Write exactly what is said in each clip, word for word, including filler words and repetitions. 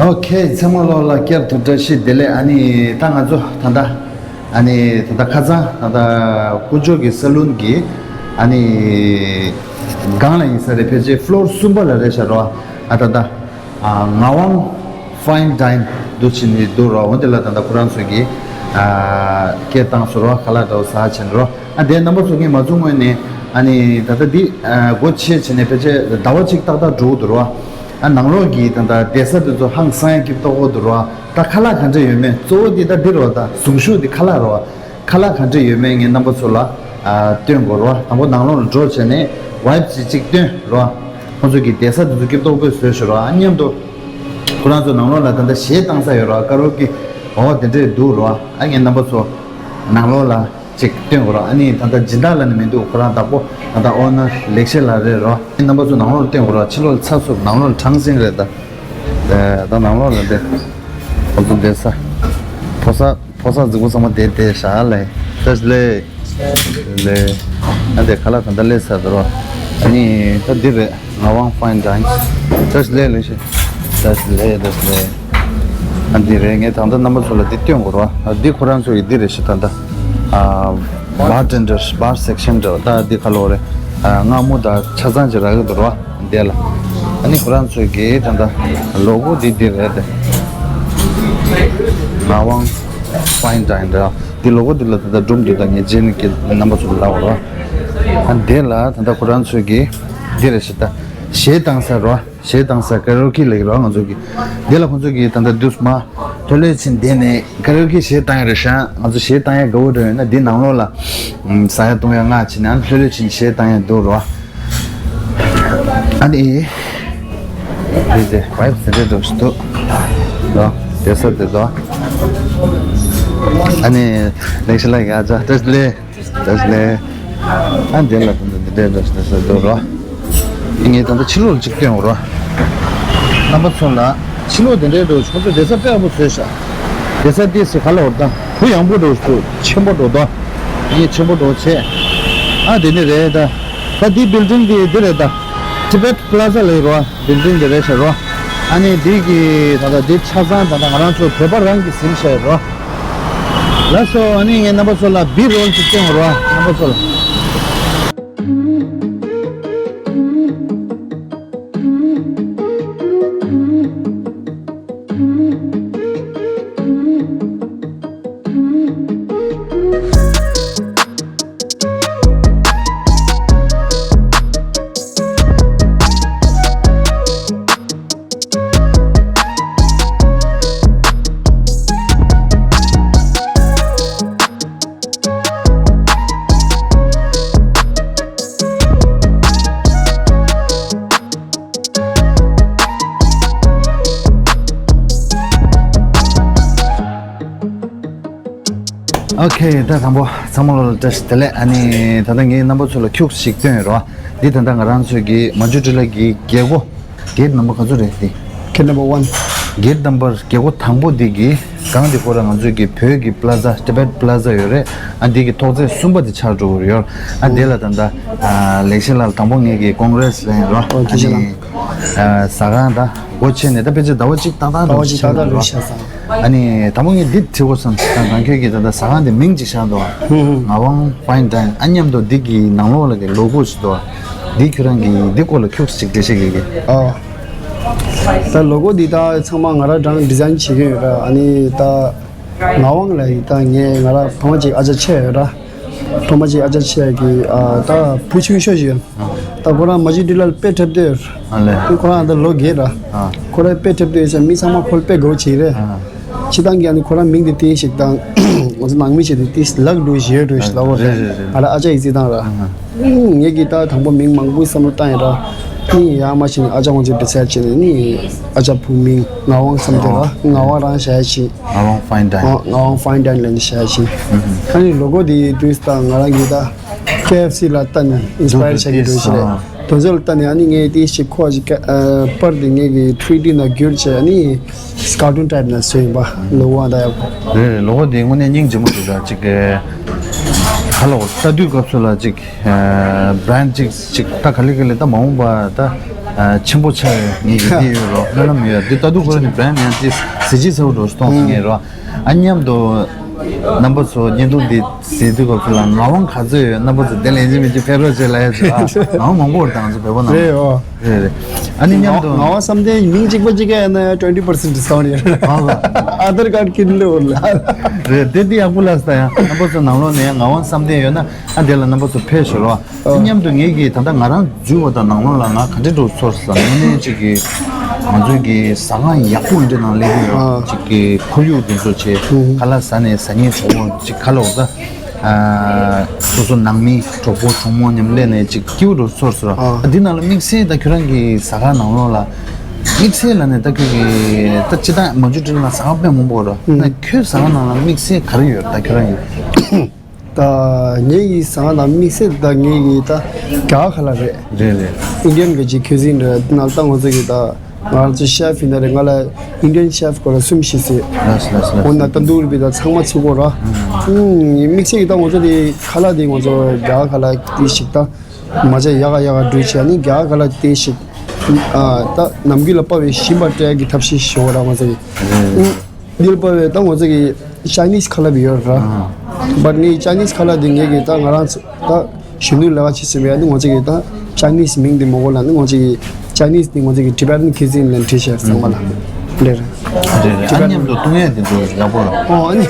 ཨོ་ཁེ། ཚང་མ་ལོ་ལ་བསྐྱར་དུ་བཀྲ་ཤིས་བདེ་ལེགས། ཨ་ནི་ད་ང་ཚོ་ད་ལྟ་ཨ་ནི་ད་ལྟ་ཁ་སང་ད་ལྟ་དཀོན་མཆོག་གི་ས་ལུན་གྱི་ཨ་ནི་སྒང་ལ་ཡིན་ས་རེད། ཕལ་ཆེར་ཕློར་གསུམ་པ་ལ་རེད་ཤག་རོ། ཨ་ད་ལྟ་ཨ་ངག་དབང་Fine Dine་འདུག་བྱས་ནས་འདུག་རོ། འོན་ཏེ་ལ་ད་ལྟ་ཁོ་རང་ཚོས་ཀྱི་ཨ་སྐད་བཏང་སོང་རོ། ཁ་ལག་འདྲ་བོ་ཟ་བྱས་ནས་རོ། ཨ་དེ་རྣམ་པ་ཚོ་ངས་མ་བཙུགས་སྔོན་ནས་ཨ་ནི་ད་ལྟ་འདི་ཨ་སྒོ་ཕྱེ་བྱས་ནས་ཕལ་ཆེར་ཟླ་བ་གཅིག་ཏག་ཏག་འགྲོ་གི་འདུག་རོ། ཨ་ནང་ལོགས་ཀྱི་ད་ལྟ་བསྡད་ས་དེ་ཚོ་ཧང་སང་ཡ་སྐྱིད་པོ་ཏོག་ཏོག་འདུག་རོ། ད་ཁ་ལག་ག་འདྲ་ཡོད་མེད་གཙོ་བོ་འདི་ད་འདི་རོ། ད་གཟུངས་གཞུག་འདི་ཁ་ལག་རོ། ཁ་ལག་ག་འདྲ་ཡོད་མེད་ངས་རྣམ་པ་ཚོ་ལ་ཨ་སྟོན་དགོས་རོ། དང་པོ་ནང་ལོགས་ལ་འགྲོ་བྱས་ནས་ཝའིབ་ཅིག་ཅིག་སྟོན་རོ། ཁོང་ཚོ་གི་བསྡད་ས་དེ་ཚོ་སྐྱིད་པོ་ཏོག་ཏོག་བཟོས་ཤོག་རོ། ཨ་མཉམ་དུ་ཁོ་རང་ཚོ་ནང་ལོགས་ལ་ད་ལྟ་གཞས་བཏང་ས་ཡོད་རོ། ཀ་ར་ཨོ་ཀེ་འོ་དེ་འདྲས་འདུག་རོ། ཨ་ངས་རྣམ་པ་ཚོ་ནང་ལོགས་ལ་ཅིག་སྟོན་དགོས་རོ། ཨ་ནི་ད་ལྟ་སྦྱིན་བདག་ལབ་ནི་མི་འདུག་ཁོ་རང་བདག་པོ་ད་ལྟ་ཨོ་ནར་ལེགས་བཤད་ལགས་རེད་རོ། ཨ་ནི་རྣམ་པ་ཚོ་ནང་ལོགས་ལ་སྟོན་དགོས་རོ། ཕྱི་ལོགས་ལ་ཚ་སུབ། ནང་ལོགས་ལ་གྲང་ཟིང་རེད་ད། ད་ནང་ལོགས་ལ་བསྡད། ཁོ་ཚོ་བསྡད་ས། ཕོ་གསར་ཕོ་གསར་རྫིག་པོ་ཚང་མ་བསྡད་བསྡད་ཤག་ལེ། བཀྲ་ཤིས་བདེ་ལེགས། ཨ་འདི་ཁ་ལག་ད་ལྟ་སླེབས་ཚར་འདུག་རོ། ཨ་ནི་ད་འདི་རེད། ངག་དབང་Fine Dine། བཀྲ་ཤིས་བདེ་ལེགས་ལེགས་བཤད། བཀྲ་ཤིས་བདེ་ལེགས། བཀྲ་ཤིས་བདེ་ལེགས། ཨ་འདི་རེད། ངས་ད་ལྟ་རྣམ་པ་ཚོ་ལ་འདི་སྟོན་དགོས་རོ། ཨ་འདི་ཁོ་རང་ཚོ་ཡི་འདི་རེད་ཤག་ད་ལྟ། ཨ་bartender bar section འདྲ་བ། ད་འདི་ཁ་ལོ་རེད། ཨ་མངར་མོ་དང་ཆ་ཚང་ཅིག་རག་གི་འདུག་རོ། འདི་ལ། ཨ་ནི་ཁོ་རང་ཚོའི་གི་ད་ལྟ་ལོ་གོ་འདི་འདི་རེད་དེ། ངག་དབང་Fine Dine་རེད། འདི་ལོ་གོ་འདི་ལ་ད་ལྟ་སྒྲོམ་འདི་དང་ངས་རྗེས་ནས་ཀྱི་རྣམ་པ་ཚོ་ལ་ལབ་རོ། ཨ་འདི་ལ་ད་ལྟ་ཁོ་རང་ཚོའི་གི་འདི་རེད་ཤག་ད། གཞས་བཏང་ས་རོ། གཞས་བཏང་ས་ཀ་ར་ཨོ་ཀེ་ལབ་ཀྱི་རོ། ང་ཚོ་གི་འདི་ལ་ཁོང་ཚོ་གི་ད་ལྟ་དུས་མ་ལྷོད་ལྷོད་ཕྱིན་བསྡད་ནས་ཀ་ར་ཨོ་ཀེ་གཞས་བཏང་ཡ་རེད་ཤག་ང་ཚོ་གཞས་བཏང་ཡ་དགའ་བོ་འདྲ་ཡོད་ན་འདི་ནང་ལོགས་ལ་ཨམ་ཟ་ཡ་བཏུང་ཡ་མངགས་བྱས་ནས་ཨ་ནི་ལྷོད་ལྷོད་ཕྱིན་གཞས་བཏང་ཡ་འདུག་རོ། ཨ་ནི་འདི་ཚེ་ཝའིབ་ཟེར་འདྲ་འདྲ་ཞིག་འདུག་རོ། བསྡད་ས་དེ་ཚོ། ཨ་ནི་ལེགས་བཤད་ལགས་ཡ་ཅག་བཀྲ་ཤིས་བདེ་ལེགས། བཀྲ་ཤིས་བདེ་ལེགས། ཨ་འདི་ལ་ད་ལྟ་འདི་འདྲའི་འདྲ་ཞིག་ཟེར་འདུག་རོ། ངས་ད་ལྟ་ཕྱི་ལོགས་ལ་གཅིག་སྟོན་རོ། རྣམ་པ་ཚོ་ལ་ཕྱི་ལོགས་དེ་འདྲའི་འདྲ་ཞིག་ཁོ་ཚོ་བསྡད་ས་དཔེ་ཡག་པོ་བཟོས་ཤག་བསྡད་ས་དེ་སུ་ག་ལ་འོར་དང་བུ་ཡངས་པོ་འདྲ་ཞིག་འདུག་ཆེན་པོ་འདྲ་དང་། ངས་ཆེན་པོ་འདྲ་བྱས། ཨ་དེ་ནི་རེད་ད། ད་འདི་བིལ་ཌིང་འདི་འདི་རེད་ད། Tibet Plaza་ལབ་རོ། བིལ་ཌིང་འདི་རེད་ཤག་རོ། ཨ་ནི་འདི་གི་ད་ལྟ་འདི་ཆ་ཚང་ད་ལྟ་ང་རང་ཚོ་བོད་པ་རང་གིས་ཟིན་བཞག་རོ། ལགས་སོ། ཨ་ནི་ངས་རྣམ་པ་ཚོ་ལ་བི་རོལ་ཅིག་སྟོན་རོ། རྣམ་པ་ཚོ་ལ། ཨོ་ཁེ། ད་དང་པོ་ཚང་མ་ལོ་ལ་བཀྲ་ཤིས་བདེ་ལེགས། ཨ་ནི་ད་ལྟ་ངས་རྣམ་པ་ཚོ་ལ་ཁྱུག་ཞིག་སྟོན་རོགས། འདི་ད་ལྟ་ང་རང་ཚོའི་གི་མ་ཇུ་ཊི་ལ་གི་རྒྱལ་སྒོ། གེ་ཊི་ནམ་བར་ག་ཚོད་རེད་འདི། Gate number one. གེ་ཊི་ནམ་བར་རྒྱལ་སྒོ་དང་པོ་འདི་གི་སྒང་འདི་ཁོ་ར་ང་ཚོའི་གི་བོད་ཀྱི་པ་ལ་ཛ། Tibet Plaza་ཡོད་རེད། ཨ་འདི་གི་ཐོག་བརྩེགས་གསུམ་པ་འདི་ཆགས་འགྲོ་གི་ཡོད། ཨ་འདི་ལ་ད་ལྟ་ཨ་ལེགས་བཤད་ལགས་དང་པོ་ངེད་ཀྱི་ཀོང་རེས་ལ་ཡིན་རོགས། ཨ་ཨ་ནི་ཨ་ཟ་ཁང་དང་སྒོ་ཕྱེ་ནས་ད་ཕལ་ཆེར་ཟླ་བ་གཅིག་ཏག་ཏག་ཟླ་བ་འགྲོ་གཅིག་ཏག་ཏག་ཆགས་འགྲོ་འགྲོ་ཤག་ཟ། ཨ་ནི་དང་པོ་ངས་འདི་དྲི་དགོས་བསམ། ད་ད་ཁྱོད་ཀྱིས་ད་ལྟ་ཟ་ཁང་འདི་མིང་ཅིག་བཞག་འདུག་ཧུམ་ཧུམ། ངག་དབང་Fine Dine། ཨ་མཉམ་དུ་འདི་གི་ནང་ལོགས་ལ་གི་ལོ་གོ་ཞིག་འདུག་འདི་ཁྱོད་རང་གིས་འདི་སྐོར་ལ་ཁྱུག་ཅིག་འགྲེལ་བཤད་གི་གི། ཨ། ད་ལོ་གོ་འདི་ད་ཚང་མ་ང་རང་རང་ཌི་ཛའིན་བྱེད་ཀྱི་ཡོད་ར། ཨ་ནི་ད་ངག་དབང་ལ་ཡི་ད་ངས་ང་ར་ཕ་མ་ཅིག་ཨ་ཅག་ཆེ་ཡོད་ར། ཕ་མ་ཅིག་ཨ་ཅག་ཆེ་གི་ཨ་ད་བུ་ཆུང་ཤོས་ཤིག་ཡོད། ད་ཁོ་རང་མ་ཇུ་ཊི་ལ་དཔེ་འཁྲབ་སྟེ་ཡོད། ཨ་ལས། ཁོ་རང་ད་ལོ་བརྒྱད་ར། ཨ། ཁོ་རང་དཔེ་འཁྲབ་སྟེ་ཡོད་ས་མི་ཚང་མ་ཁོ་ལ་དཔེ་དགའ་བོ་བྱེད་རེད། ཨ། སྤྱིར་བཏང་གི་ཨ་ནི་ཁོ་རང་མིང་དེ་ཏིས་ཞིག་དང་། ང་ཚོ་ནང་མི་ཞིག་དེ་ཏིས་ལག་འགྲོ་ཞེ་འགྲོ་ཞིག་ལབ་པ་རེད། རེད་རེད། ང་ལ་ཨ་ཅག་ཡིག་རྩིས་བཏང་ར། ཨ། ངས་ཀྱི་ད་དང་པོ་མིང་མང་པོའི་བསམ་བློ་བཏང་ཡིན་ར། ནི་ཡང་མ་ཤེས་ནས་ཨ་ཅག་ཁོང་ཚོའི་འབྲི་ཚར་བྱས་ནས་ནི་ཨ་ཅག་བུ་མིང་ངག་དབང་བསམ་སྟེ་ར། ཨ། ངག་དབང་རང་བྱ་ཡ་ཕྱིན། ངག་དབང་Fine Dine། ཨ། ངག་དབང་Fine Dine་ལབ་ནས་བྱ་ཡ་ཕྱིན། ཨ་ནི་ལོ་གོ་དེ་དུས་ད་ང་རང་གི་ད་ཀེ་ཨེཕ་སི་ལ་ལྟ་ནས་ཨིན་སི་པ་ཡར་བྱ་གི་འགྲོ་ཞིག་རེད། དོན་ཚོད་ལ་ལྟ་ནས་ཨ་ནི་ངས་དེ་ཞིག་ཁོ་ཞིག་པར་དེ་ངས་ཀྱི་ཐི་རི་ཌི་ནང་བསྒྱུར་བྱས་ཨ་ནི། ཀར་ཊུན་ཊའིབ་ནང་བཟོས་ཡིན་པ། ལོ་གོ་ཨ་ད་ཡག་པོ། རེད་རེད། ལོ་གོ་དེ་དངོས་གནས་སྙིང་རྗེ་མོ་འདུག་ད་ཅིག་གི། ཧ་ལོ། ལྟ་དུས་སྐབས་སུ་ལ་ཅིག་བྷ་རན་ཌི་ཅིག་ཅིག་ད་ག་ལེ་ག་ལེ་ད་མ་འོངས་པ་ད་ཆེན་པོ་ཆགས་ཡོད་ངེས་ཀྱི་འདི་ཡོད་རོ། སྨོན་ལམ་ཡོད། འདི་ལྟ་དུས་ཁོ་རང་གི་བྷ་རན་ཌི་ཡང་ཅིག་གཟི་བརྗིད་ཚ་བོ་འགྲོ་སོང་ངེས་རོ། ཨ་མཉམ་དུ་རྣམ་པ་ཚོ་བརྙན་ཐུང་འདི་གཟིགས་དུས་སྐབས་སུ་ལ་ངག་དབང་ག་ཚོད་ཡོད། རྣམ་པ་ཚོ་དེ་ལན་གཅིག་མིན་གཅིག་ཕེབས་རོགས་བྱེད་ལ་ཡ་ཚོད་ཨ། ངག་དབང་མང་པོ་རེད། ད་ང་ཚོ་བོད་པ་ནང་རེད་ཨོ། རེད་རེད། ཨ་ནི་མཉམ་དུ་ངག་དབང་བསམ་གཏན་མིང་གཅིག་པ་གཅིག་ག་ཡིན་ན་ཡང་twenty percent discount ཡོད་རེད། ཨ་ལ། Aadhaar card ཀིན་ལེ་འོར་ལ། རེད་དེ་འདི་ཡག་པོ་ལ་ས་ཡང་རྣམ་པ་ཚོ་ནང་ལོགས་ནས་ངག་དབང་བསམ་གཏན་ཡོད་ན་ཨ་དེ་ལ་རྣམ་པ་ཚོ་ཕེབས་ཤོག་རོགས། ཨ། མཉམ་དུ་ངེད་ཀྱིས་ད་ལྟ་ང་རང་འཛུལ་བ་དང་ནང་ལོགས་ལ་ང་ག་འདྲེ་འགྲོ་ཚོར་ས་དངོས་གནས་ཅིག་གི་ང་ཚོའི་གི་ཟ་ཁང་ཡག་པོ་འདྲེ་ནང་སླེབས་ཀྱི་ཡོད། ཨ། ཅིག་གི་ཁོར་ཡུག་འདི་ཚོ་བྱས་ཁ་ལག་ཟ་ནས་ཟ་ཉེན་བྱུང་བ་ཅིག་ག་ལ་འོ་ད། སོ་སོ་ནང་མི་གྲོགས་པོ་གྲོགས་མོ་མཉམ་སླེབས་ནས་ཅིག་སྐྱིད་པོ་འགྲོ་ཚོར་སོང་། ཨ། འདི་ནང་ལ་དམིགས་བསལ་ད་ཁྱོད་རང་གི་ཟ་ཁང་ནང་ལོགས་ལ་དམིགས་བསལ་ལ་ནས་ད་ཁྱོད་ཀྱི་ད་སྤྱི་བཏང་མ་འཇུ་ཀྲིན་ལ་ཟ་ཁང་དཔེ་མང་པོ་རོ། ན་ཁྱོད་ཟ་ཁང་ནང་ལ་དམིགས་བསལ་ག་རེ་ཡོད་ད་ཁྱོད་རང་གི། ད་ངེད་ཀྱི་ཟ་ཁང་ནང་དམིགས་བསལ་ད་ངེད་ཀྱི་ད་རྒྱ་གར་ལ་རེད། རེད་རེད། Indian གི་ཅིག་ཁྱོད་ཟིན་རེད། ནང་ད་ང་ཚོ་གི་ད། ང་རང་ཚོ་ཤེ་ཕི་ཡིན་ན་རེད། ང་ལ་Indian chef སྐོར་ལ་གསུམ་ཤེས་སྲིད། ལགས་སོ་ལགས་སོ་ལགས་སོ། འོ་ན་ཏན་དུ་རི་བི་དང་ཚང་མ་ཚུགས་གོ་ར། ཨུམ། དམིགས་བསལ་གྱི་ད་ང་ཚོ་དེ་ཁ་ལག་དེ་ང་ཚོ་རྒྱ་གར་ཁ་ལག་དེ་ཞིག་ད་མ་བྱས་ཡག་ག་ཡག་ག་འགྲོས་བྱས་ནི་རྒྱ་གར་ཁ་ལག་དེ་ཞིག་ཨ་ད་ནམ་རྒྱུན་ལ་དཔའ་བའི་ཞིམ་པ་སྤྲད་ཀྱི་ཐབས་ཤེས་ཞུ་བ་ར་ང་ཚོ་གི། ཨུམ། འདིར་དཔའ་བའི་ད་ང་ཚོ་གི་Chinese ཁ་ལག་ཡོད་ར། But ངའི་Chinese ཁ་ལག་དེ་ངས་གི་ད་ང་རང་ཚོ་ད། གཞོན་ནུ་ལས་ཀ་བྱེད་སྲིད་པའི་ཨ་ནི་ང་ཚོ་གི་ད་Chinese མིང་འདི་མ་གོ་ལ་ནི་ང་ཚོ་གི་Chinese འདི་ང་ཚོ་གི་Tibetan cuisine ལ་བྲིས་བྱས་ཚང་མ་ལ་ལེར། རེད་རེད། ཨ་མཉམ་དུ་བཏུང་ཡས་འདི་ཚོ་ཡག་པོ་རེད། ཨོ་ཨ་ནི་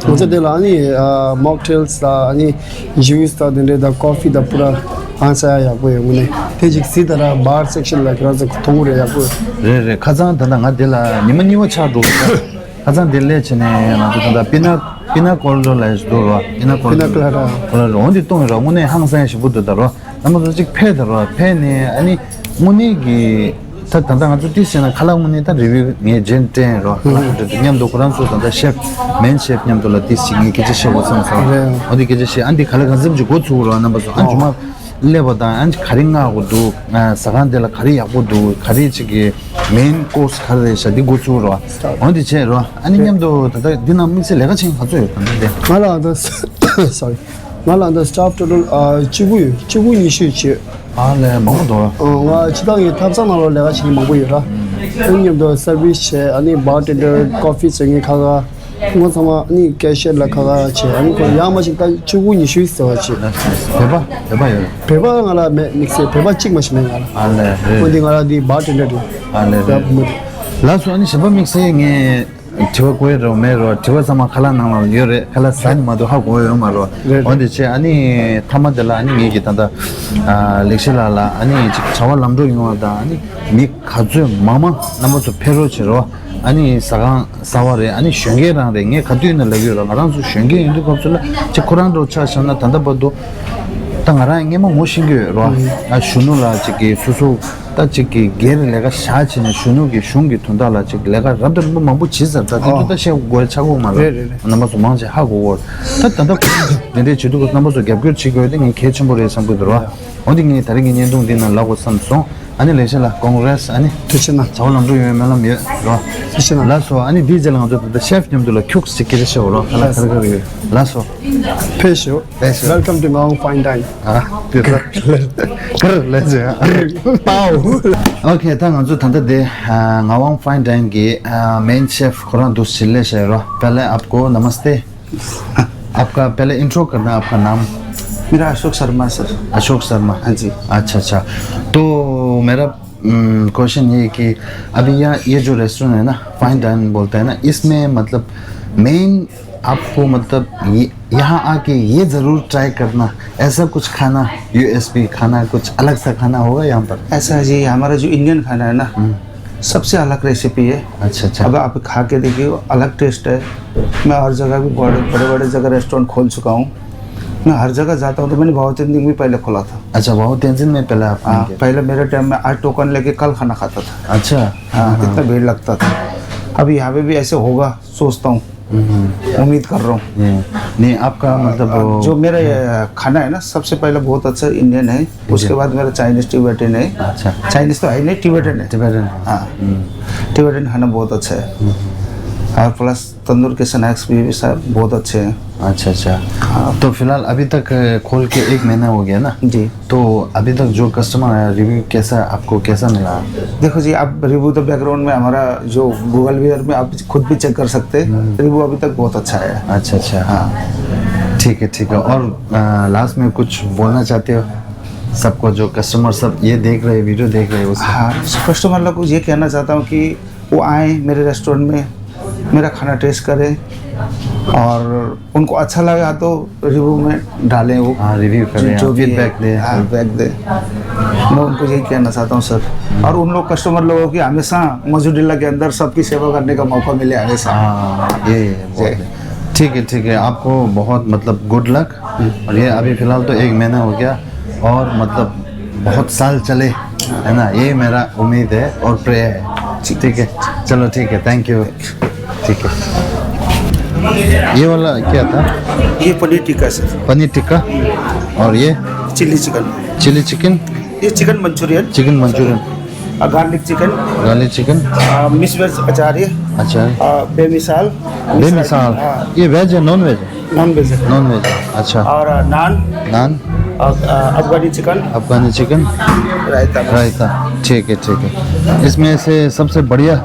ང་ཚོ་དེ་ལ་ཨ་ནི་mocktails དང་ཨ་ནི་juice དང་དེ་འདྲས་དང་coffee དང་པུ་ར་ཨང་ས་ཡ་ཡག་པོ་ཡོད་ངོ་ནས་དེ་ཅིག་སྲིད་ད་ར་bar section ལ་ཁྱེད་རང་ཚོ་མཐོང་གི་རེད་ཡག་པོ། རེད་རེད། ཁ་སང་ད་ལྟ་ང་དེ་ལ་ཉི་མ་གཉིས་པ་ཆགས་འགྲོ་གི་འདུག་ཁ་སང་དེ་སླེབས་བྱས་ནས་ང་ཚོ་ད་ལྟ་པི་ན་པི་ན་ཀོལ་ཌོ་ལ་ཞིག་འདུག་རོ། པི་ན་ཀོལ་ཌོ། Pina colada། ཀོལ་ཌོ་འོ་འདི་བཏུང་ཡོད་རོ། དངོས་གནས་ཧང་སང་ཞེ་པོ་འདུག་ད་རོ། རྣམ་པ་ཚོ་གཅིག་ཕེབས་ད་རོ། ཕེབས་ནས་ཨ་ནི་དངོས་གནས་ཀྱི་ད་ད་ལྟ་ང་ཚོ་ཏིས་བྱས་ན་ཁ་ལག་དངོས་གནས་ད་review ངས་རྗེས་སྤྲད་ཡོད་རོ། ཁ་ལག་ཁ་འདྲ་འདུག་མཉམ་དུ་ཁོ་རང་ཚོ་ད་ལྟ་ཤེ་ཕི་main chef མཉམ་དུ་ལ་ཏིས་ཅིག་ངས་སྐད་ཆ་བཤད་དགོས་བསམ་སོང་། རེད། འོ་འདི་སྐད་ཆ་བཤད། ཨ་འདི་ག་ལེ་གང་འཚམ་ཅིག་འགོ་ཚུགས་རོ། རྣམ་པ་ཚོ་ཨ་ཨོ་ཇུ་མ། སླེབས་པ་དང་ཨ་ནི་ག་རེ་མངགས་དགོས་འདུག་ཟ་ཁང་དེ་ལ་ག་རེ་ཡག་པོ་འདུག་ག་རེ་ཅིག་གི་main course ག་རེ་རེད་ཤག་འདི་འགོ་ཚུགས་རོགས། འོ་འདི་བྱས་རོགས། ཨ་ནི་མཉམ་དུ་ད་ལྟ་འདི་ནང་དམིགས་བསལ་ལས་ཀ་བྱེད་མཁན་ག་ཚོད་ཡོད་ད་ལྟ་འདི། ང་ལ་ད་sorry། ང་ལ་ད་staff total ཨ་གཅིག་དགུ་ཡོད། གཅིག་དགུ་ཉི་ཤུ་བྱས། ཨ་ལས་མང་པོ་འདུག་ང་སྤྱི་བཏང་གི་ཐབ་ཚང་ནང་ལ་ལས་ཀ་བྱེད་མཁན་མང་པོ་ཡོད་ར། ཨ་ནི་མཉམ་དུ་service བྱས། ཨ་ནི་bartender coffee བཟོ་མཁན་ཁ་ཁ། ངོ་ཚང་མ་ནི་cashier ལ་ཁ་ཁ་བྱས། ཨ་ནི་ཁོ་ཡག་མ་ཞིག་ད་ཆུ་བོ་ཉི་ཤུའི་ཟེར་བ་བྱས། བོད་པ་བོད་པ་ཡོད། བོད་པ་ང་ལ་མེད། དམིགས་བསལ་བོད་པ་གཅིག་མ་ཞིག་མེད་ང་ལ། ཨ་ལས་རེད། ཁོ་འདི་ང་ལ་འདི་bartender རེད། ཨ་ལས་རེད། ལགས་སོ། ཨ་ནི་གཞན་པ་དམིགས་བསལ་ངས་དྲི་བ་བཀོད་རོགས་མེད་རོགས། དྲི་བ་ཚང་མ་ཁ་ལག་ནང་ལ་ཡོད་རེད། ཁ་ལག་ཟ་ནི་མ་གཏོགས་ཧ་གོ་ཡོད་མ་རོགས། རེད། འོ་འདི་བྱས་ཨ་ནི་མཐའ་མ་དེ་ལ་ཨ་ནི་ངེད་ཀྱི་ད་ལྟ་ལེགས་བཤད་ལགས་ལ་ཨ་ནི་ཅིག་བྱ་བ་ལམ་འགྲོ་ཡོང་བ་དང་ཨ་ནི་མི་ག་ཚོད་མང་མང་རྣམ་པ་ཚོ་ཕེབས་རོགས་བྱེད་རོགས། ཨ་ནི་ཟ་ཁང་གསར་བ་རེད། ཨ་ནི་གཞོན་སྐྱེས་རང་རེད། ངས་ག་དུས་ཡིན་ན་ལབ་ཡོད་ར། ང་རང་ཚོ་གཞོན་སྐྱེས་ཡིན་དུས་སྐབས་སུ་ལ་ཅིག་ཁོ་རང་འགྲོ་ཆ་བཞག་ན་ད་ལྟ་བར་དུ་ད་ང་རང་སྔས་མ་ངོ་ཤེས་ཀྱི་ཡོད་ར། ཨ་གཞོན་ནུ་ལ་ཅིག་གི་སོ་སོ་ད་ཅིག་གི་སྒེར་ལས་ཀ་བཞག་བྱས་ནས་གཞོན་ནུ་གི་གཞུང་གི་དོན་དག་ལ་ཅིག་ལས་ཀ་རབ་དང་རིམ་པ་མང་པོ་བྱེད་ཟེར། ད་དེ་ཚོ་ད་བཤད་དགོས་ཆགས་ཀྱི་མ་རེད། རེད་རེད་རེད། རྣམ་པ་ཚོ་མང་ཆེ་ཧ་གོ་གོ། ད་ད་ལྟ་ཁོ་རང་ཚོ་དེ་འདྲའི་བྱེད་དུས་རྣམ་པ་ཚོ་རྒྱབ་སྐྱོར་བྱེད་དགོས་དེ་ངས་གལ་ཆེན་པོ་རེད་བསམ་གྱི་འདུག་ར། འོ་འདི་ངས་ད་རེས་ཀྱི་བརྙན་ཐུང་འདི་ནང་ལབ་དགོས་བསམ་སོང་། ཨ་ནི་ལེགས་བཤད་ལགས་congrats། ཨ་ནི་ཐུགས་རྗེ་གནང་། བྱ་བ་ལམ་འགྲོ་ཡོང་བའི་སྨོན་ལམ་ཡོད་རོ། ཐུགས་རྗེ་གནང་། ལགས་སོ། ཨ་ནི་འདིའི་རྗེས་ལ་ང་ཚོ་ད་ལྟ་ཤེ་ཕི་མཉམ་དུ་ལ་ཁྱུག་ཙམ་ཅིག་སྐད་ཆ་བཤད་འོ་རོ། ཁ་ལག་ག་རེ་ག་རེ་ཡོད། ལགས་སོ། ཕེབས་ཤོག་ཕེབས་ཤོག Welcome to Ngawang Fine Dine། ཨ་ཀིར་ཀིར་ལེ་ཟེར། པའོ། ཨོ་ཁེ། ད་ང་ཚོ་ད་ལྟ་དེ་ཨ་Ngawang Fine Dine གི་ཨ་main chef ཁོ་རང་འདུག་སེ་སླེབས་བཞག་ཡོད་རོ། पहले आपको नमस्ते। आपका पहले intro करना, आपका नाम? मेरा अशोक शर्मा, सर। अशोक शर्मा। हाँ जी। अच्छा, अच्छा। तो मेरा, हम्म, क्वेश्चन ये है कि अभी यहाँ ये जो रेस्टोरेंट है ना, फाइन डाइन बोलते हैं ना, इसमें मतलब मेन आपको मतलब ये, यहाँ आके ये ज़रूर ट्राई करना, ऐसा कुछ खाना, यूएसपी खाना, कुछ अलग सा खाना होगा यहाँ पर? ऐसा है जी, हमारा जो इंडियन खाना है ना, हम्म। सबसे अलग रेसिपी है। अच्छा, अच्छा। अब आप खा के देखिए, अलग टेस्ट है। मैं हर जगह भी बड़े, बड़े, बड़े जगह रेस्टोरेंट खोल चुका हूँ। मैं हर जगह जाता हूँ, तो मैंने वाओ तेंजिन भी पहले खोला था। अच्छा, वाओ तेंजिन में पहले आपने हाँ, किया? पहले मेरे टाइम में आज टोकन लेके कल खाना खाता था। अच्छा। हाँ, हाँ, हाँ। इतना भीड़ लगता था। अब यहाँ पे भी ऐसे होगा, सोचता हूँ। हम्म। उम्मीद कर रहा हूँ। ये, नहीं, आपका मतलब वो जो मेरा ये खाना है ना, सबसे पहले बहुत अच्छा इंडियन है, उसके बाद मेरा चाइनीज टिबेटन है। अच्छा। चाइनीज तो है ही नहीं, टिबेटन है। टिबेटन। हाँ। हम्म। टिबेटन खाना बहुत अच्छा है। हम्म। और प्लस तंदूर के स्नैक्स भी, भी सर बहुत अच्छे हैं। अच्छा, अच्छा। हाँ। तो फिलहाल अभी तक, अ, खोल के एक महीना हो गया ना? जी। तो अभी तक जो कस्टमर आया, रिव्यू कैसा, आपको कैसा मिला? देखो जी, आप रिव्यू तो बैकग्राउंड में हमारा जो गूगल वेयर में आप खुद भी चेक कर सकते हैं। हम्म। रिव्यू अभी तक बहुत अच्छा है। अच्छा, अच्छा। हाँ। ठीक है, ठीक है। और, अ, लास्ट में कुछ बोलना चाहते हो सबको, जो कस्टमर सब ये देख रहे हैं, वीडियो देख रहे हैं उसको? हाँ, कस्टमर लोग को ये कहना चाहता हूँ कि वो आए मेरे रेस्टोरेंट में, मेरा खाना टेस्ट करें, और उनको अच्छा लगा तो रिव्यू में डालें वो। हाँ, रिव्यू करें, जो, जो भी है, फीडबैक दें। हाँ, फीडबैक दें। मैं उनको यही कहना चाहता हूँ सर। और उन लोग, कस्टमर लोगों की हमेशा मजूडिल्ला के अंदर सबकी सेवा करने का मौका मिले हमेशा। हाँ, ये, ये, बहुत जय। ठीक है, ठीक है। आपको बहुत, मतलब, गुड लक। और ये अभी फिलहाल तो एक महीना हो गया, और, मतलब, बहुत साल चले, है ना? ये मेरा उम्मीद है और प्रेयर है। ठीक है, चलो, ठीक है, थैंक यू। ठीक है, ये वाला क्या था? ये पनीर टिक्का सर। पनीर टिक्का। और ये? Chilli chicken. Chilli chicken. ये chicken Manchurian. Chicken Manchurian. Garlic chicken. Garlic chicken. Mix veg अचार है। अच्छा। बेमिसाल। बेमिसाल। हाँ। ये वेज है, नॉन वेज है? नॉन वेज है। नॉन वेज है, अच्छा। और नान। नान। और अफगानी चिकन। अफगानी चिकन। रायता। रायता। ठीक है, ठीक है। इसमें से सबसे बढ़िया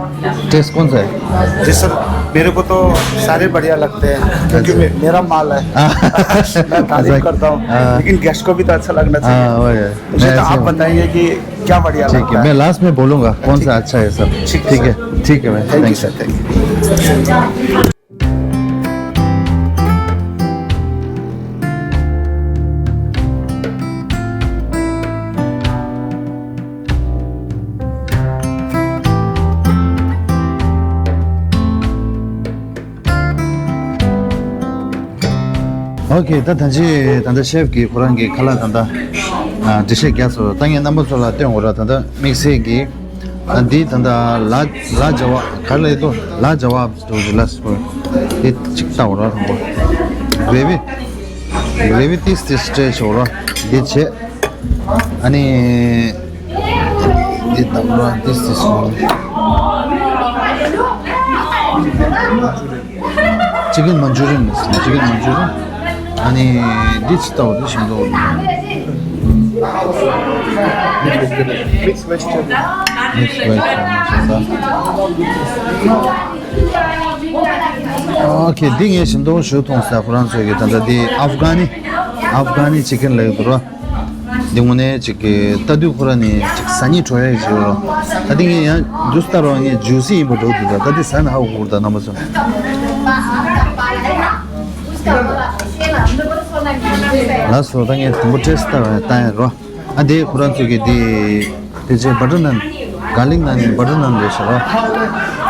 टेस्ट कौन सा है? जी सर, मेरे को तो सारे बढ़िया लगते हैं, क्योंकि अच्छा। मे-, मेरा माल है। हाँ। मैं तारीफ करता हूँ, हाँ। लेकिन गेस्ट को भी तो अच्छा लगना चाहिए। हाँ, वही है। मुझे तो आप बताइए कि क्या बढ़िया लगता है। ठीक है, मैं लास्ट में बोलूँगा कौन सा अच्छा है सब। ठीक है, ठीक है भाई, thank you sir, thank you. ཨོ་ཁེ། ད་ད་ཅི་ད་ལྟ་ཤེབ་ཀྱིས་ཁོ་རང་གི་ཁ་ལག་ད་ལྟ་ཨ་འགྲེལ་བཤད་རྒྱག་སོང་། ད་ངས་རྣམ་པ་ཚོ་ལ་སྟོན་དགོས་ར། ད་ལྟ་དམིགས་བསལ་གྱི་ཨ་འདི་ད་ལྟ་ལ་ལ་ཇ་བ་ག་རེ་ལབ་ཡོད་དོ། ལ་ཇ་བ་འདུག་ལ་སོ། འདི་གཅིག་ལྟ་དགོས་ར། རང་པོ་རེ་བི་རེ་བི་ཏིས་ཏིས་སྤྲད་ཆོག་ར། འདི་བྱས། ཨ་ནི། འདི་ལྟ་བུ་ར། This is one. Chicken Manchurian. Chicken Manchurian. ཨ་ནི་འདི་ཅི་ལྟ་བུ་འདི་ཞིམ་པོ། Mix vegetable. Mix vegetable. ཨོ་ཁེ། འདི་ངས་ཞིམ་པོ་ཞུ་མཐོང་ས། ཁོ་རང་ཚོས་ཀྱི་ད་ལྟ་འདི་ཨབ་གྷ་ནི་ཨབ་གྷ་ནི་ཅི་ཀན་ལབ་ཀྱི་འདུག་ར། འདི་དངོས་གནས་ཅིག་གི་ལྟ་དུས་ཁོ་ར་ནི་ཅིག་ཟ་སྙིང་བྲོ་ཡ་ཞིག་རོ། ད་འདི་ངས་ཡང་ཇུ་སི་ལྟ་རོགས། ངས་ཇུ་སི་ཡིན་པ་འགྲོ་འདུག་ད་ད་འདི་ཟ་ན་ཧ་གོ་གི་རེད། ད་རྣམ་པ་ཚོ། ལགས་སོ། ད་ངས་དང་པོ་ཊེ་སི་ལྟ་བ་ལྟ་ཡ་རོ། ཨ་འདི་ཁོ་རང་ཚོ་གི་འདི་དེ་ཚེ་བ་ཊར་ནན། གར་ལིག་ནན་ནི་བ་ཊར་ནན་རེད་ཤག་རོ།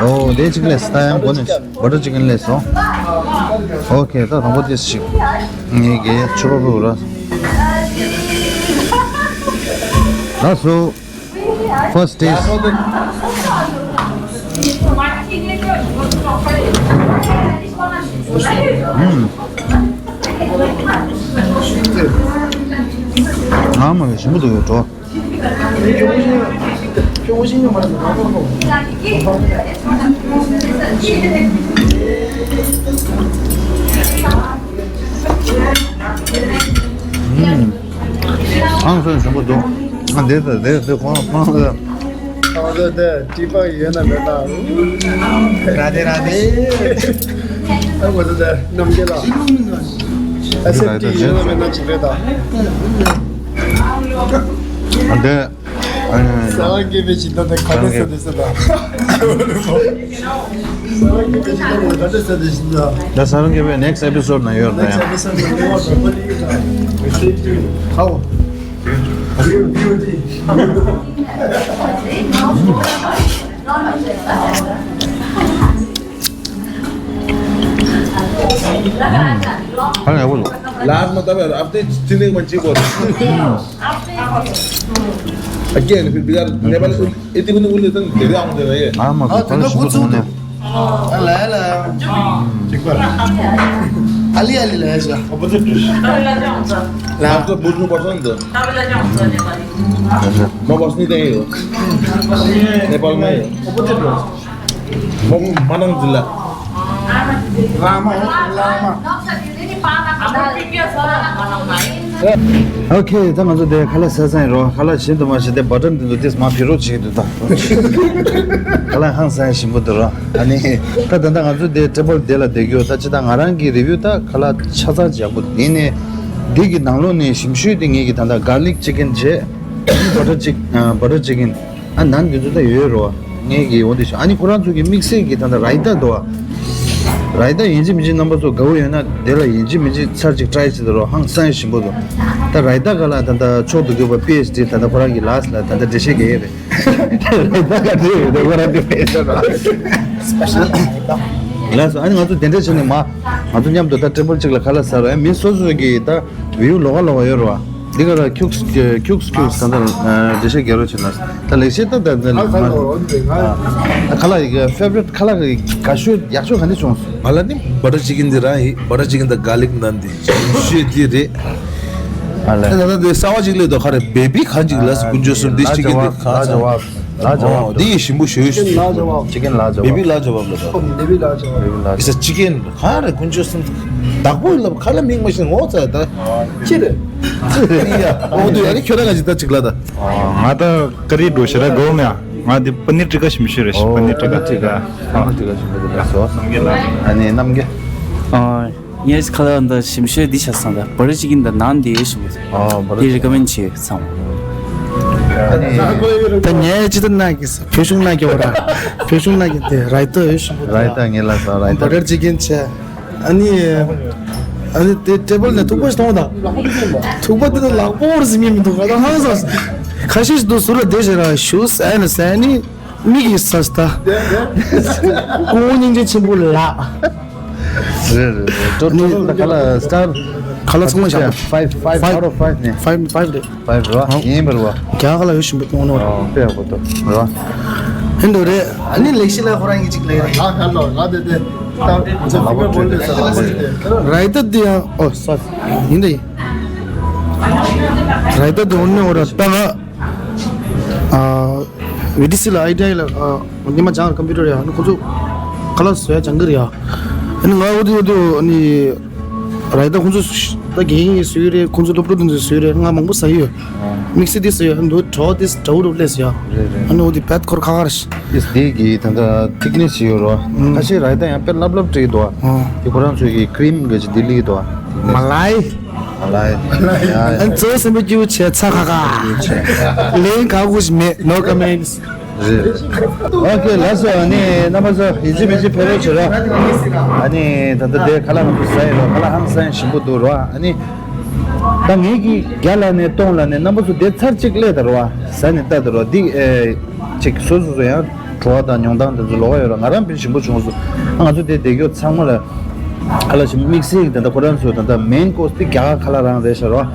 ཨོ་དེ་གཅིག་ལས་ད་ཡང་གོ་ནས། བ་ཊར་ཅི་ཀན་ལས་སོང་། ཨོ་ཁེ། ད་དང་པོ་དེ་ཞིག་ངེད་ཀྱི་ཆུ་རོ་རུ་ར། ལགས་སོ། First taste. ཨ་མ་ཞིམ་པོ་འདུག་ཡོད་འགྲོ། ཨང་སོན་ཞིམ་པོ་འདུག་ཨ་འདི་ད་འདི་འདི་ཁོང་ཁོང་ད། ཨ་འདི་འདི་ཀྲི་པག་ཡོད་ན་མེད་ན། ར་དེ་ར་དེ། ཨ་འོ་ད་ད་ནམ་རྒྱལ་ལ། ཨ་སེ་ཏི་ཡོད་ན་མེད་ན་ཅི་རེད་ད། ཨ་འདི། ས་ལ་སྐྱེས་པའི་ཇི་ལྟར་དེ་ག་འདྲ་ས་དེ་ས་ད། ས་ལ་སྐྱེས་པའི་ཇི་ལྟར་དེ་ག་འདྲ་ས་དེ་ཞིག་ད། ད་ས་ལ་སྐྱེས་པའི་next episode ན་ཡོད་རེད་ད་ཡང་། ཧའོ། ཁ་ལག་ཡག་པོ་འདུག་ལགས་མ་ད་བར་ཨབ་ཏེ་ཅི་ནས་མ་ཅི་གོ། Again, if you are Nepal, it even will listen, they are on the way. ཨ་མ་ཨ་དེ་ད་ཞིམ་པོ་འདུག་ནས། ཨ་ལ་ལ། ཅིག་པ། ཨ་ལི་ཨ་ལི་ལ་ཡ་ཤ། Opposite. ལ་ད་བུ་ནུ་པ་སོང་འདི། མ་བ་སི་ནི་དེ་ཡོད། Nepal མ་ཡོད། Opposite. མ་མ་ནང་འཛིན་ལ། ཨོ་ཁེ། ད་ང་ཚོ་དེ་ཁ་ལག་ཟ་ཚར་ཡིན་རོ། ཁ་ལག་གཞན་དུ་མ་ཞིག་དེ་བ་ཊར་འདི་ཚོ་ཏིས་མ་ཕི་རོ་བྱེད་ཀྱི་འདུག་ད། ཁ་ལག་ཧང་སང་ཞིམ་པོ་འདུག་རོ། ཨ་ནི་ད་ད་ལྟ་ང་ཚོ་དེ་ཊེ་བལ་དེ་ལ་བསྡད་རྒྱུ། ད་ཅི་ད་ང་རང་གི་རི་བིའུ་ད་ཁ་ལག་ཆ་ཚང་ཅིག་ཡག་པོ་ཡིན་ནས། འདི་གི་ནང་ལོགས་ནས་ཞིམ་ཤོས་དེ་ངེད་ཀྱི་ད་ལྟ་གར་ལིག་ཅི་ཀེན་བྱས། བ་ཊར་ཅིག་བ་ཊར་ཅི་ཀེན། ཨ་ནང་འདི་ཚོ་ད་ཡོད་རོ། ངེད་ཀྱི་འོ་འདི་ཤོ། ཨ་ནི་ཁོ་རང་ཚོ་གི་དམིགས་བསལ་གྱི་ད་ལྟ་ར་ཡི་ཏ་འདུག་བ། ར་ཡི་ཏ་ཡིན་གཅིག་མིན་གཅིག་རྣམ་པ་ཚོ་དགའ་བོ་ཡོད་ན་དེ་ལ་ཡིན་གཅིག་མིན་གཅིག་ཚར་གཅིག་ཊ་རའི་བྱེད་དུ་རོ། ཧང་སང་ཞིམ་པོ་འདུག་ད་ར་ཡི་ཏ་ག་ལ་ད་ལྟ་མཆོག་ཏུ་གུས་པ་པི་ཨེཆ་ཌི་ད་ལྟ་ཁོ་རང་གི་ལགས་ལ་ད་ལྟ་འགྲེལ་བཤད་རྒྱག་ཡས་རེད། ར་ཡི་ཏ་ག་འདྲ་ཡོད་དེ་ཁོ་རང་གི་པི་ཨེཆ་ཌི་ར། ལགས་སོ། ཨ་ནི་ང་ཚོ་དེ་འདྲ་བྱས་ནས་མ། ང་ཚོ་མཉམ་དུ་ད་ཊེ་བལ་གཅིག་ལ་ཁ་ལག་ཟ་རོ། ཨ་མི་སོ་སོ་གི་ད་བིའུ་ལོགས་ཀ་ལོགས་ཀ་ཡོད་རོ། འདི་ག་ལ་ཁྱུགས་ཁྱུགས་ཁྱུགས་གང་ལྟར་འགྲེལ་བཤད་རྒྱག་རོགས་བྱེད་ན། ད་ལེགས་བཤད་ད་ད་ད་ལ་ཁ་ལག་གི་ཕེ་བ་རིཊ་ཁ་ལག་གི་དགའ་ཤོས་ཡག་ཤོས་ག་འདི་བྱུང་སོང་། ང་ལ་ནི་བ་ཊར་ཅི་ཀེན་འདི་རང་ཡིན། བ་ཊར་ཅི་ཀེན་དང་གར་ལིག་ནང་འདི་ཞིམ་ཤོས་འདི་རེད། ཨ་ལས། ད་ད་འདི་གསར་བ་ཅིག་སླེབས་འདུག་ཁ་རེ་བེ་བི་གང་ཅིག་ལ་སུ་དཀོན་མཆོག་གསུམ་འདི་ཅི་ཀེན་འདི་གང་ཚང་ལ་ཇ་བབ། འདི་ཡི་ཞིམ་པོ་ཞུ་ཞུ། ཅི་ཀེན་ལ་ཇ་བབ། ཅི་ཀེན་ལ་ཇ་བབ། བེ་བི་ལ་ཇ་བབ་ལ་ད། བེ་བི་ལ་ཇ་བབ། བེ་བི་ལ་ཇ་བབ། ཨི་ས་ཅི་ཀེན་གང་རེ་དཀོན་མཆོག་གསུམ། བདག་པོ་ལ་ཁ་ལ་མིག་མ་ཤེས་ངོ་ཚ་ད། ཅི་རེད། ཨོ་དུ་ཡ་རི་ཁྱོད་རང་ག་ཅིག་ད་ཅིག་ལ་ད། ང་ད་ཀ་རི་འགྲོ་ཤེས་ར་གོ་མེ་ང་འདི་པ་ནི་ཊི་ཀ་ཞིམ་ཤོས་རེད། པ་ནི་ཊི་ཀ་ཊི་ཀ་པ་ནི་ཊི་ཀ་ཞིམ་པོ་རེད་སོ། ཨ་ནི་རྣམ་རྒྱལ། ངས་ཁ་ལག་འདི་ཞིམ་ཤོས་འདི་ཆ་ཚང་ད་བ་ཊར་ཅི་ཀེན་ད་ནང་འདི་ཡོད་ཞིམ་པོ་འདུག་ཨ་བ་ཊར་འདི་རི་ཀ་མེན་ཌི་བྱེད་ཚང་མ། ཨ་ནི་ད་ངས་ཅི་ད་ན་གི་ས་བོད་གཞུང་ན་གི་བ་ར་བོད་གཞུང་ན་གི་དེ་ར་ཡི་ཏ་ཡོད་ཞིམ་པོ་འདུག་ར་ཡི་ཏ་ངས་ལ་ས་ར་ཡི་ཏ་བ་ཊར་ཅི་ཀེན་བྱས། ཨ་ནི་ཨ་ནི་དེ་ཊེ་བལ་ནས་ཐུག་པ་ཞིག་གཏོང་དང་། ཐུག་པ་དེ་ལ་ལག་པོ་ར་ཟིན་མི་མི་འདུག་ང་ད་ཧང་སང་ཁ་ཤས་ཤིག་འདུག་ཟུར་ལ་བསྡད་བྱས་ར་ཞུ་ཟེར་ནས་ཟེར་ནི། མིག་གིས་ས་ས་ད། སྐུ་ངོ་སྙིང་རྗེ་ཆེན་པོ་ལགས། རེད་རེད་རེད། ཊོ་ཊལ་ད་ཁ་ལག་སི་ཊར་ཁ་ལག་ཚང་མ་བཞག་five five out of five ནས། Five five རེད། Five རེད་བ། ཡིན་པར་བ། རྒྱ་ག་ལ་ཡོད་བཞིན་པ་སྐྱོང་ནོར། ཨོ་དཔེ་ཡག་པོ་འདུག་རེད་བ། ཧིན་དུ་རེད། ཨ་ནི་ལེགས་བཤད་ལ་ཁོ་རང་གིས་ཅིག་ལས་རེད། ལ་ཁ་ལོ་ལ་དེ་དེ་ད་ཚོ་ཕི་ཀར་བོལ་ལེ་ས་ལ་ཟེར་དེ། ར་ཡི་ཏ་དེ་ཡང་ཨོ་སོ་ཡིན་དེ་ཡིན། ར་ཡི་ཏ་དེ་འོ་ནི་འོ་ར་ད་ང་ཨ་བི་ཌི་སི་ལ་ཨའི་ཊི་ཨའི་ལ་ཨ་ཉི་མ་སྦྱང་ཀམ་པུ་ཊར་ཡ་ཨ་ནི་ཁོ་ཚོ་ཁ་ལག་བཟོ་ཡ་སྦྱང་གི་རེད་ཡ། ཨ་ནི་ང་འོ་དེ་འོ་དེ་ཨ་ནི་ར་ཡི་ཏ་ཁོང་ཚོ་ད་རྒན་ཡིན་བཟོས་ཡོད་རེད། ཁོང་ཚོ་སློབ་ཕྲུག་དེ་ཚོས་བཟོས་ཡོད་རེད། ང་མང་པོ་ཟ་ཡི་ཡོད། དམིགས་བསལ་དེ་ཟ་ཡི་ཡོད། ཨ་ནི་འདུག་གྲོགས་དེ་འདྲ་བོ་རུ་སླེབས་ཟ་ཡ། རེད་རེད། ཨ་ནི་འོ་དེ་བད་ཁོར་ཁ་ཁར་ཤི། ཨིས་དེ་གི་ད་ལྟ་ཐིག་ནེ་སི་ཡོད་རོ། ཁ་ཤས་ར་ཡི་ཏ་ཡང་དཔེ་ལབ་ལབ་སྤྲད་འདུག་ཨ། དེ་ཁོ་རང་ཚོའི་གི་ཀི་རིམ་གི་ཅིག་དེ་ལི་འདུག་ཨ། མ་ལའི། མ་ལའི། ཨ་ནི་གཙོ་བོ་སེམས་པ་སྐྱིད་པོ་བྱས་ཚ་ཁ་ཁ། ལན་ག་གུ་ཞིག་མེད། No comments། རེད། ཨོ་ཁེ་ལགས་སོ། ཨ་ནི་རྣམ་པ་ཚོ་ཡིན་གཅིག་མིན་གཅིག་ཕེབས་རོགས་བྱེད་རོགས། ཨ་ནི་ད་ལྟ་དེ་ཁ་ལག་ང་ཚོ་ཟ་ཡི་རོགས། ཁ་ལག་ཧང་སང་ཞིམ་པོ་འདུག་རོགས། ཨ་ནི་ད་ངེད་ཀྱིས་བརྒྱ་ལ་ནས་སྟོང་ལ་ནས་རྣམ་པ་ཚོ་དེ་ཚར་གཅིག་སླེབས་ད་རོགས། ཟ་ནས་ལྟ་ད་རོགས། འདི་ཨེ་ཅིག་སོ་སོ་སོ་ཡང་བྲོ་བ་དང་མྱོང་སྟངས་དེ་ཚོ་ལོགས་ཀ་ཡོད་རོགས། ང་རང་དཔེ་ཞིམ་པོ་བྱུང་སོང་། ཨ་ང་ཚོ་དེ་བསྡད་རྒྱུ་ཚང་མ་ལ་ཁ་ལག་ཞིམ་དམིགས་བསལ་གྱི་ད་ལྟ་ཁོ་རང་ཚོ་ད་ལྟ་མེན་ཀོ་སི་དེ་རྒྱ་གར་ཁ་ལག་རང་རེད་ཤག་རོགས།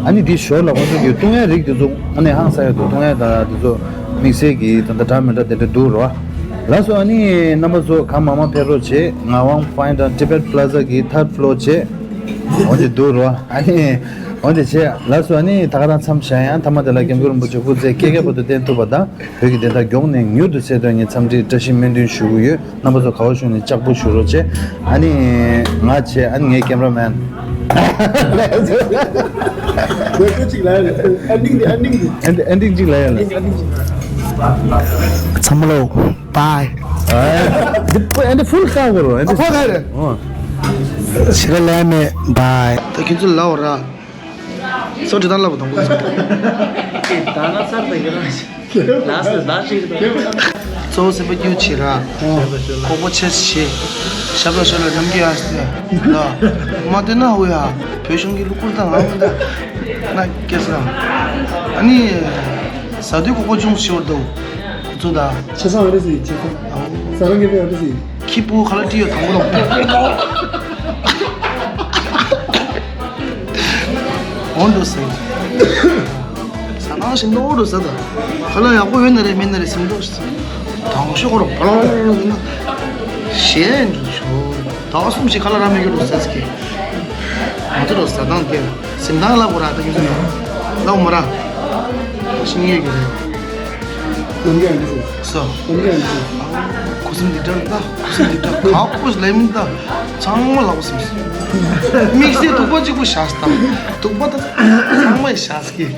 ཨ་ནི་འདི་ཞོར་ལ་ཁོང་ཚོ་གི་བཏུང་ཡ་རིགས་དེ་ཚོ་དངོས་གནས་ཧང་སང་ཡ་འདུག་བཏུང་ཡ་དང་དེ་ཚོ་དམིགས་བསལ་གྱི་ད་ལྟ་འདྲ་མི་འདྲ་དེ་འདྲ་འདུག་རོ། ལགས་སོ། ཨ་ནི་རྣམ་པ་ཚོ་གང་མང་མང་ཕེབས་རོགས་བྱེད། ངག་དབང་ཕ་ཡིན་དང་ཊི་བེཊ་པ་ལ་ཛ་གི་ཐརཌ་ཕི་ལོར་བྱེད། འོ་དེ་འདུག་རོ། ཨ་ནི་འོ་དེ་བྱེད། ལགས་སོ། ཨ་ནི་ད་ག་རང་མཚམས་བཞག་ཡང་མཐའ་མ་དེ་ལ་སྐྱབས་མགོན་རིན་པོ་ཆེ་སྐུ་ཚེ་བསྐལ་བརྒྱའི་བར་དུ་བརྟན་ཐུབ་པ་དང་། བོད་ཀྱི་བདེན་མཐའ་མགྱོགས་ནས་མྱུར་དུ་གསལ་དོན་ངེད་འཚམས་འདྲིའི་བཀྲ་ཤིས་སྨོན་འདུན་ཞུ་གི་ཡོད། རྣམ་པ་ཚོ་ག་བ་བཞུགས་ནས་ལྕགས་པོ་བཞུགས་རོགས་བྱེད། ཨ་ནི་ང་བྱེད། ཨ་ནི་ངའི་ཀེམ་ར་མེན། ཨེན་ཌིང་ཅིག་ལ་ཡ་ལ། ཨེན་ཌིང་ཅིག་ལ་ཡ་ལ། ཚང་མ་ལོ། བའི། ཨ་འདི་ཕུལ་ཁ་གོ་རོ། ཨ་འདི་ཕུལ་ཁ་རེ། ཨོ། ཕྱི་ར་ལས་མེད། བའི། ད་ཁྱེད་ཚོ་ལ་འོ་ར། སོ་དྲི་དང་ལབ་དང་པོ། ད་ན་སར་ད་གི་ར། ལགས་སོ། ལགས་ཤིག་གཙོ་བོ་སེམས་པ་སྐྱིད་ཆེ་ར། ཁོག་པ་ཆེ་ཆེ། ཞབས་ལ་ཞབས་ལ་ནམ་རྒྱུན་ཡང་ཞིག་ལ། མ་བསྟན་ན་ཧུ་ཡ། བོད་གཞུང་གི་གླུ་བསྐུར་དང་ཨང་དང་། ན་སྐད་ས། ཨ་ནི། ཟ་དུས་ཁོག་པ་ཅུང་ཞིབ་པར་འདུག་ཁོ་ཚོ་ད། ཆེ་ས་འོ་རེ་ཟི་ཆེ་ས། ཨོ། ས་རང་གི་དཔེ་འོ་རེ་ཟི། ཁྱི་པོ་ཁ་ལ་ཏི་ཡོ་དང་པོ་དང་། འོ་འགྲོ་ཟེར། ཟ་ནང་བཞིན་འགྲོ་འགྲོ་ཟེར་ད། ཁ་ལག་ཡག་པོ་ཡོད་ན་རེད་མེད་ན་རེད་ཟིན་འགྲོ་ཟེར། དང་ཤོག་ཁོ་ར་བ་ལ་ལ་ལ་ལ་ལ། ཞེས་འགྲོ་ཤོག་ཟླ་བ་གསུམ་ཞིག་ཁ་ལག་ར་མེད་གི་འགྲོ་ཟེར་ཟེར་གི། ང་ཚོ་ར་ཟ་སྟངས་དེ་ཟིན་ཐང་ལ་གོ་ར་ད་གི་ཟིན་ལ་མོ་ར། ཤིང་ཡོད་གི་རེད། ནམ་རྒྱུན་འདི་ཟེར། སོ། ནམ་རྒྱུན་འདི་ཟེར། ཁུ་སིམ་འདི་འདྲ་ད། ཁུ་སིམ་འདི་འདྲ་ག་ཁོ་ལེམ་ད། ཚང་མ་ལག་པ་སིམ་སིམ། དམིགས་བསལ་ཐུག་པ་གཅིག་པུ་བཞག་སྟངས། ཐུག་པ་ད་ཚང་མ་བཞག་སྐྱེ།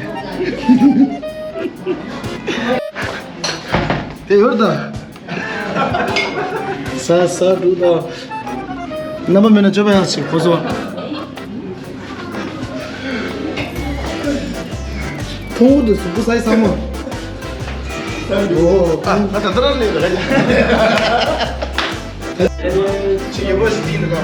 དེ་ཡོད་ད། ས་ས་འགྲོ་ད། རྣམ་པ་མེད་ན་སྤྱོད་པ་ཡང་ཞིག་གོ་སོང་། ཐོང་བུ་དུ་གཟུགས་པོ་སའི་ས་མོ། ཨོ། ཨ་ད་ད་ར་ལེ་ད་ར། ཅི་ཡོད་པ་ཞིག་དེ་ཡིན་ནོ་ད།